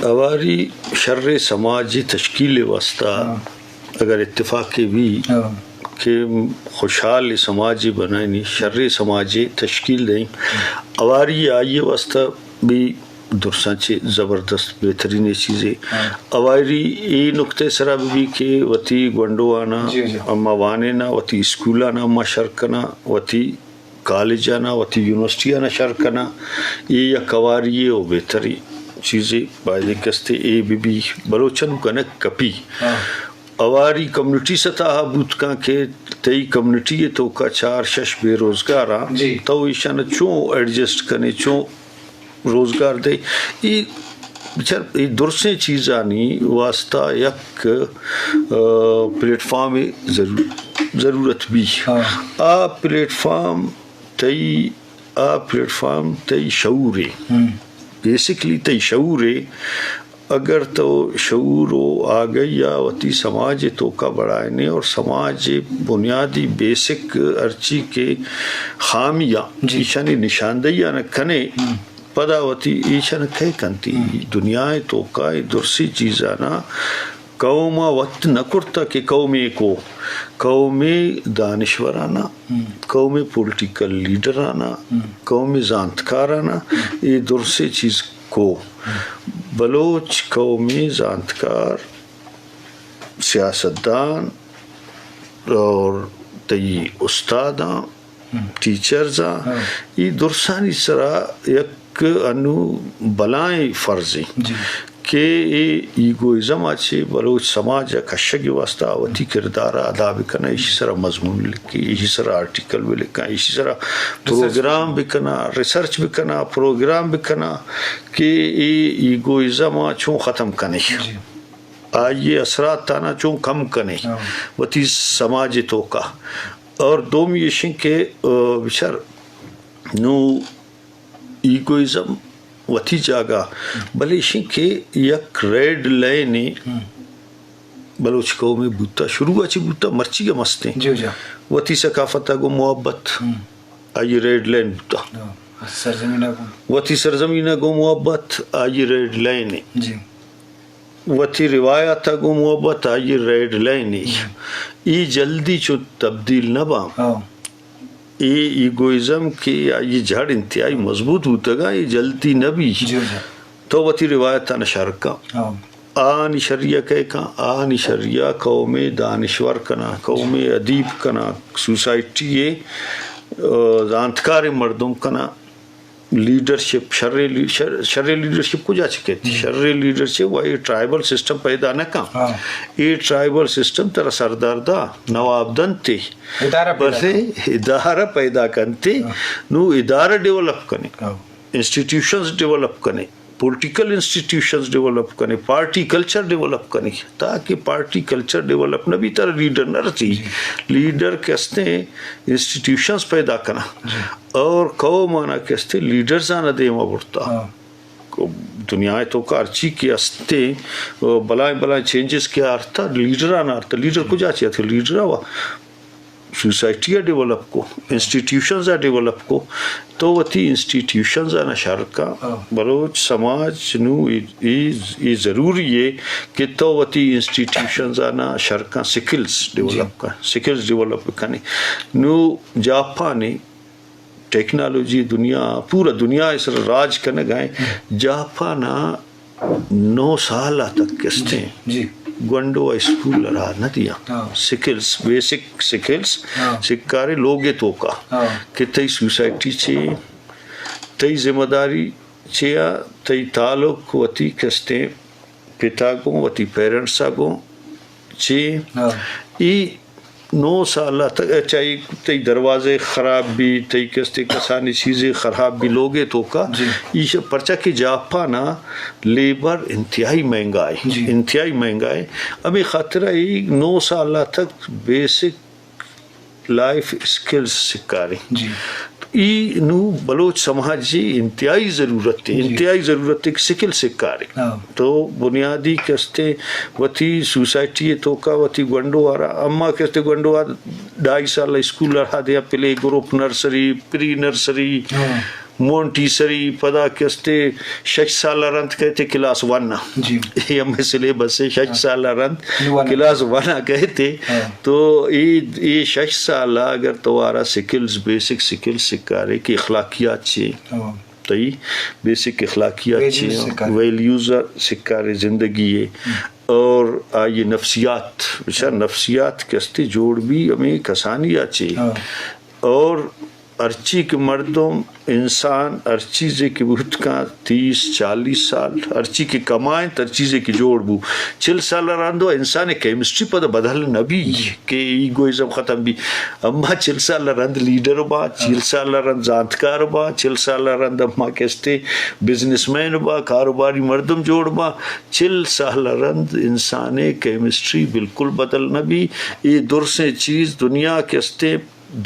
ہواری شر سماجی تشکیل واسطہ ہاں۔ اگر اتفاق بی ہاں۔ کہ خوشحال سماجی بنائنی، شر سماجی تشکیل دیں، ہواری آئی واسطہ بی درساں چہ زبردست بہترین چیزے۔ ہاں۔ ہواری اے نقطہ سرا بی کہ وتی گونڈوانا جی، جی۔ اما وانینا، وتی اسکولانا اما شر کنا، وتی کالج آنا، وتی یونیورسٹی آنا شر کناں، اے یک ہواری ء و بہتریں چیزے۔ باید انت کہ استے اے بہ بی، بلوچ انو کنگ کپی۔ ہاں۔ ہواری کمیونٹی سطح ء بوت کن کہ تئی کمیونٹی ء توکا چار شش بے روزگار آں، جی۔ تو ایشان چون ایڈجسٹ کنے، چون روزگار دے؟ اے بچار، اے درسیں چیزانی واسطہ یک، آ، پلیٹ فارم ضرور-، ضرورت بی۔ ہاں۔ آ پلیٹ فارم تئی، آ پلیٹ فارم تئی شعور اے۔ ہم۔ بیسکلی تئی شعور اے۔ اگر تو شعور و آگہی آ وتی سماج توکا بڑھائنے اور سماج بنیادی بیسک ہرچی کہ خامی آ، جی۔ ایشانی نشاندہی آ نہ کنے، ہم۔ پدا وتی ایشان کئے کنتی؟ ہم۔ دنیا ء توکا اے درسی چیزانا قوم ء وت نہ کرتہ کہ قومے کو، قومی دانشورانا، ہم۔ قومی پولیٹیکل لیڈرانا، ہم۔ قومی زانتکارانا، ہم۔ اے درسیں چیز کو۔ ہم۔ بلوچ قومی زانتکار، سیاستدان اور تئی استاداں، ہم۔ ٹیچرز آں، ہاں۔ اے درسانی سرا یک انو بلائیں فرضے جی۔ کہ اے ایگوئزم ء چہ بلوچ سماج ء کشگ ء واسطہ وتی کردار ء ادا بکناں، ایشی سرا مضمون لکھے، ایشی سرا آرٹیکل بہ لکھاں، ایشی سرا ریسرچ پروگرام بکناں، ریسرچ بکناں، پروگرام بکناں کہ اے ایگوئزم ء چون ختم کنے۔ جی۔ آئی ء اثرات آناں چون کم کنے ہاں۔ وتی سماج ء توکا۔ اور دومی ایش انت کہ، آ، بچار نو ایگوئزم وتی جاگہ، بلے ایش انت کہ یک ریڈ لائنے ہم۔ بلوچ قوم ء بوتا، شروع ء چہ بوتا، مرچی ہم استیں۔ جی، جی۔ وتی ثقافت ء گوں محبت، ہم۔ آئی ریڈ لائن بوتا۔ ہاں۔ سرزمین ء گوں۔ وتی سرزمین ء گوں محبت، آئی ریڈ لائنے۔ جی۔ وتی روایات ء گوں محبت، آئی ریڈ لائنے۔ ہم۔ ای جلدی چو تبدیل نہ باں۔ ہاں۔ اے ایگوئزم کہ آئی جڑ انتہائی مضبوط بوتگاں، اے جلدی نہ بی۔ جی، جی۔ تو وتی روایتاں شر کن۔ ہاں۔ آنی شری ء کئے کن، آنی شری ء قومے دانشور کناں، قومے ادیب کناں، سوسائٹی ء، آ، زانتکاریں مردم کناں۔ لیڈرشپ، شریں لی-، شر-، شریں لیڈرشپ کجا چہ کیت؟ ہم۔ شریں لیڈرشپ و اے ٹرائبل سسٹم پیدا نہ کن۔ ہاں۔ اے ٹرائبل سسٹم ترا سردار دا، نواب دنتے۔ ادارہ پیدا بلے کن۔ ادارہ پیدا کنتے۔ ہاں۔ نو ادارہ ڈیولپ کنے۔ ہاں۔ انسٹیٹیوشنز ڈیولپ کنے۔ پولیٹیکل انسٹیٹیوشنز ڈیولپ کنے۔ پارٹی کلچر ڈیولپ کنے۔ تاکہ پارٹی کلچر ڈیولپ نہ بی، ترا لیڈر نہ رسی۔ جی۔ لیڈر کہ استیں انسٹیٹیوشنز پیدا کنا۔ جی۔ اور قوم آنا کہ استیں لیڈرز آنا دیما برتا۔ ہاں۔ دنیا ء توکا ہرچی کہ استیں، بلائیں بلائیں چینجز کہ آرتا، لیڈر آنا آرتا۔ لیڈر کجا چہ آتکا؟ لیڈر آ سوسائٹی ء ڈیولپ کو، انسٹیٹیوشنز ء ڈیولپ کو۔ تو وتی انسٹیٹیوشنز آنا شر کن۔ ہاں۔ بلوچ سماج نو ای، ای، ای ضروری ہے کہ تو وتی انسٹیٹیوشنز آنا شر کن، سکلز ڈیولپ کن، سکلز ڈیولپ کنے۔ نو جاپان ٹیکنالوجی دنیا، پورا دنیا ء سر راج کنگ ء۔ جاپان ء نو سال ء تک استیں۔ جی، جی۔ گونڈو ء اسکول ء را نہ دیاں۔ ہاں۔ سکلز، بیسک سکلز، ہاں۔ سکارے لوگ ء توکا۔ ہاں۔ کہ تئی سوسائٹی چے، تئی ذمہ داری چے ء، تئی تعلق وتی کستیں پتا گوں، وتی پیرنٹس ء گوں چے؟ ہاں۔ ای نو سال ء تک، چاہے تئی دروازے خراب بی، تئی کستے کسانی چیزے خراب بی لوگے توکا، جی۔ ایش پرچا کہ جاپان ء لیبر انتہائی مہنگا ہے، جی۔ انتہائی مہنگا ہے۔ ہمے خاطر ء ای نو سال ء تک بیسک لائف اسکلز سکاریں۔ جی۔ ای نو بلوچ سماج ء انتہائی ضرورت ہے، جی۔ انتہائی ضرورت ہے کہ سکل سکاریں۔ ہاں۔ تو بنیادی کستے وتی سوسائٹی ء توکا وتی گونڈو آرا، اما کستے گونڈو آ ڈھائی سال اسکول ء را دیا، پلے گروپ، نرسری، پری نرسری، ہاں۔ مونٹیسری، پدا کہ استے شش سال ءَ رند کئیت ئے کلاس ون ءَ۔ جی۔ اے ہمے سلیبس ءَ شش ہاں۔ سال ءَ رند نو ون ءَ۔ کلاس ون ءَ کئیت ئے۔ ہاں۔ تو اے، اے شش سال ءَ اگر تو آرا سکلز، بیسک سکلز سکارے کہ اخلاقیات چی ایں، ہاں۔ تئی بیسک اخلاقیات چی ایں، ویلیوز سکارے۔ ویلیوز سکارے زندگی ءِ۔ ہم۔ اور آئی نفسیات، بچار نفسیات کہ استے جوڑ بی ہمے کسانی ءَ چی۔ ہاں۔ اور ہرچی کہ مردم، انسان، ہر چیزے کہ بوت کن، تیس، چالیس سال، ہرچی کہ کمائنت، ہر چیزے کہ جوڑ بو، چل سال ءَ رند ءَ انسان ءِ کیمسٹری پدا بدل نہ بی کہ ایگوازم ختم بی۔ اما چل سال ءَ رند لیڈر با، چل سال ءَ رند زانتکار با، چل سال ءَ رند اما کہ استے بزنس مین با، کاروباری مردم جوڑ با، چل سال ءَ رند انسان ءِ کیمسٹری بالکل بدل نہ بی۔ اے درسیں چیز دنیا کہ استے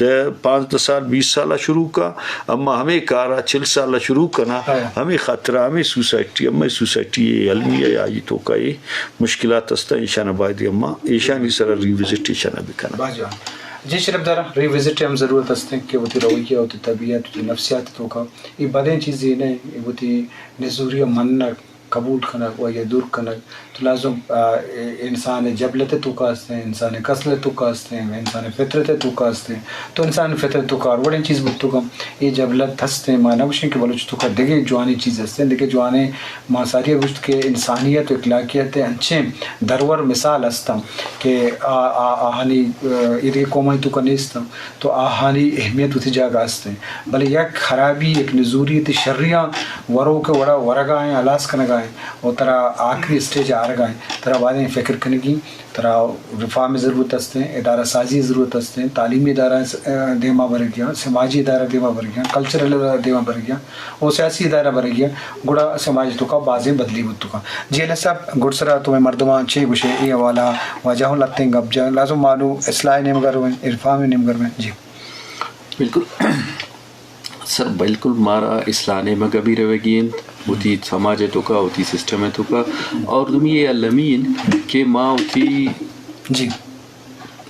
دہ، پانزدہ سال، بیس سال ءَ شروع کا، اما ہمے کار ءَ چل سال ءَ شروع کنا، ہاں۔ ہمے خاطر ءَ ہمے سوسائٹی، ہمے سوسائٹی ءِ المیہ ءَ آئی توکا اے مشکلات ہستاں، ایشان ءَ باید اما ایشانی سر ءَ ری وزٹ ایشان ءَ بکنا۔ باز جوان۔ جی شرپ دار، ری وزٹ ہم ضرورت ہستیں کہ وتی رویہ، وتی طبیعت، وتی نفسیات توکا اے بدیں چیزے نہ، اے وتی نزوری ءَ منگ، قبول کنگ و یا دور کنگ تو لازم، آ، انسان ءِ جبلت ءِ توکا ہستیں، انسان ءِ کسل ءِ توکا ہستیں، انسان ءِ فطرت ءِ توکا ہستیں۔ تو انسان ءِ فطرت ءِ توکا ہر وڑیں چیز بوتگ اں، اے جبلت ہستیں۔ ما نہ گوشیں کہ بلوچ ءِ توکا دگہ جوانیں چیز ہستیں، دگہ جوانیں، ما ساری ءَ گوشت کہ انسانیت و اخلاقیت ءِ انچیں درور مثال ہستاں کہ آ، آ، آہانی، آ، اے دگہ قومانی توکا نیستاں۔ تو آہانی اہمیت وتی جاگہ است انت، بلے یک خرابی، یک نزوری، تئی شریاں وروک ءِ وڑا ورگا ایں، ہلاس کنگا ایں، و ترا آخری اسٹیج آرگا ایں۔ ترا بایدیں فکر کنگی، ترا ریفارم ضرورت است انت، ادارہ سازی ضرورت است انت، تعلیمی ادارہ س-، دیما برگیاں، سماجی ادارہ دیما برگیاں، کلچرل ادارہ دیما برگیاں، و سیاسی ادارہ برگیاں، گڑا سماج توکا بازیں بدلی بوت کن۔ جی ایل ایس صاحب، گڈسرا تو مئے مردماں چے گوشے اے حوالہ؟ واجہ ہوں لتیں گپ جان، لازم مانو اصلاح نیمگا رویں، ریفارم نیمگا رویں۔ جی۔ بالکل سر، بالکل مارا اصلاح نیمگا بھی روگی انت، وتی سماج ءِ توکا، وتی سسٹم ءِ توکا۔ اور دومی اے المی انت کہ ما وتی جی۔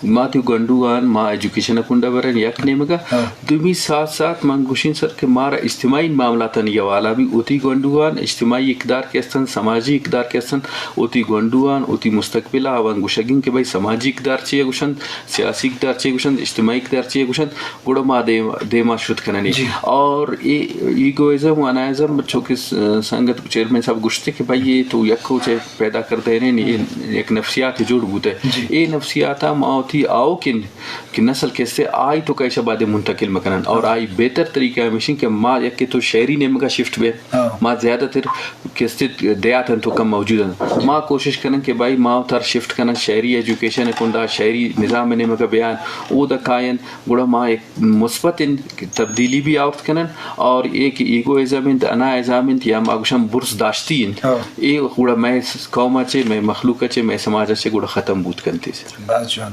ما وتی گونڈوان، ما ایجوکیشن ءِ کنڈا بریں یک نیمگا۔ ہاں۔ دومی ساتھ ساتھ من گوشیں سر کہ مارا اجتماعی معاملاتانی حوالہ بھی وتی گونڈوان، اجتماعی اقدار کہ استن، سماجی اقدار کہ استن، وتی گونڈوان، وتی مستقبل ءَ آوان گوشگیں کہ بھئی سماجی اقدار چی ءَ گوشنت، سیاسی اقدار چی ءَ گوشنت، اجتماعی اقدار چی ءَ گوشنت، گڑا ما دیم-، دیما شت کننی۔ جی۔ اور اے ایگوازم و اناازم چونکہ س-، سنگت چیئرمین صاحب گوشتے کہ بھئی اے تو یک روچے پیدا کردہ نہ، اے یک نفسیات جوڑ بوتہ۔ جی۔ اے نفسیات ءَ ما وتی آؤکیں کہ نسل کہ استے آئی توکا ایشا بایدیں منتقل مکنن اور آئی بہتر طریقہ ہمیشیں کہ ما یک تو شہری نیمگا شفٹ بیں۔ ہاں۔ ما زیادہ تر کہ استے دیہاتاں توکا موجود انت۔ ما کوشش کنن کہ بھئی ما تر شفٹ کنن شہری ایجوکیشن ءِ کنڈا، شہری نظام ءِ نیمگا بیان، اودا کاین، گڑا ما یک مثبت انت تبدیلی بھی آورت کنن، اور اے کہ ایگوازم انت، اناازم انت، یا ما گوشن برز داشتی انت، ہاں۔ اے گڑا مئے قوم ءَ چے، مئے مخلوق ءَ چے، مئے سماج ءَ چے گڑا ختم بوت کنت۔ باز جوان۔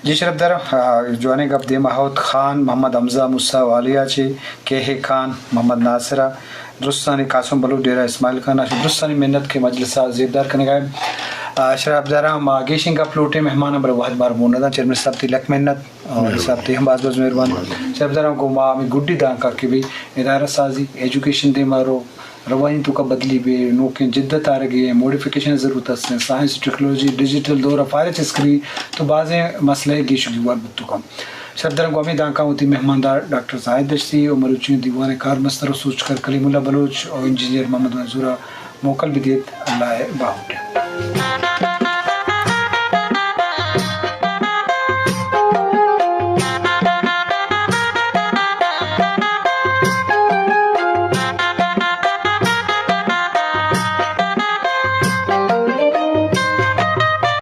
جی شرپ دار، آ، جوانیں گپ دیما ہوت خان محمد حمزہ موسی والی ءَ چے، کے اے خان محمد ناصر ءَ، درستانی قاسم بلوچ ڈیرہ اسماعیل خان ءَ، درستانی منت کہ مجلس ءَ زیبدار کنگا۔ آ، شرپ دار، ما گیشیں گپ لوٹیں مہمان ءَ بلے وہد مار بون نداں، چیئرمین صاحب تئی لک منت۔ آ، والی صاحب تئی ہم باز باز مہربانی۔ شرپ دار، گوں ما ہمے گڈی دانکا کہ بھئی ادارہ سازی، ایجوکیشن دیما رو، روانی توکا بدلی بے، نوکیں جدت آرگی ایں، موڈیفکیشن ضرورت است ایں، سائنس، ٹیکنالوجی، ڈیجیٹل دور ءَ فارغ اسکرین تو بازیں مسئلہ گیش گیوار بوت کن۔ شرپ دار، گوں ہمے دانکاں وتی مہماندار ڈاکٹر زاہد دشتی و مروچی دیوان ءِ کارمستر و سوچکار کلیم اللہ بلوچ و انجینئر محمد منظور ءَ موکل بدیت۔ اللہ ءِ باہوٹ۔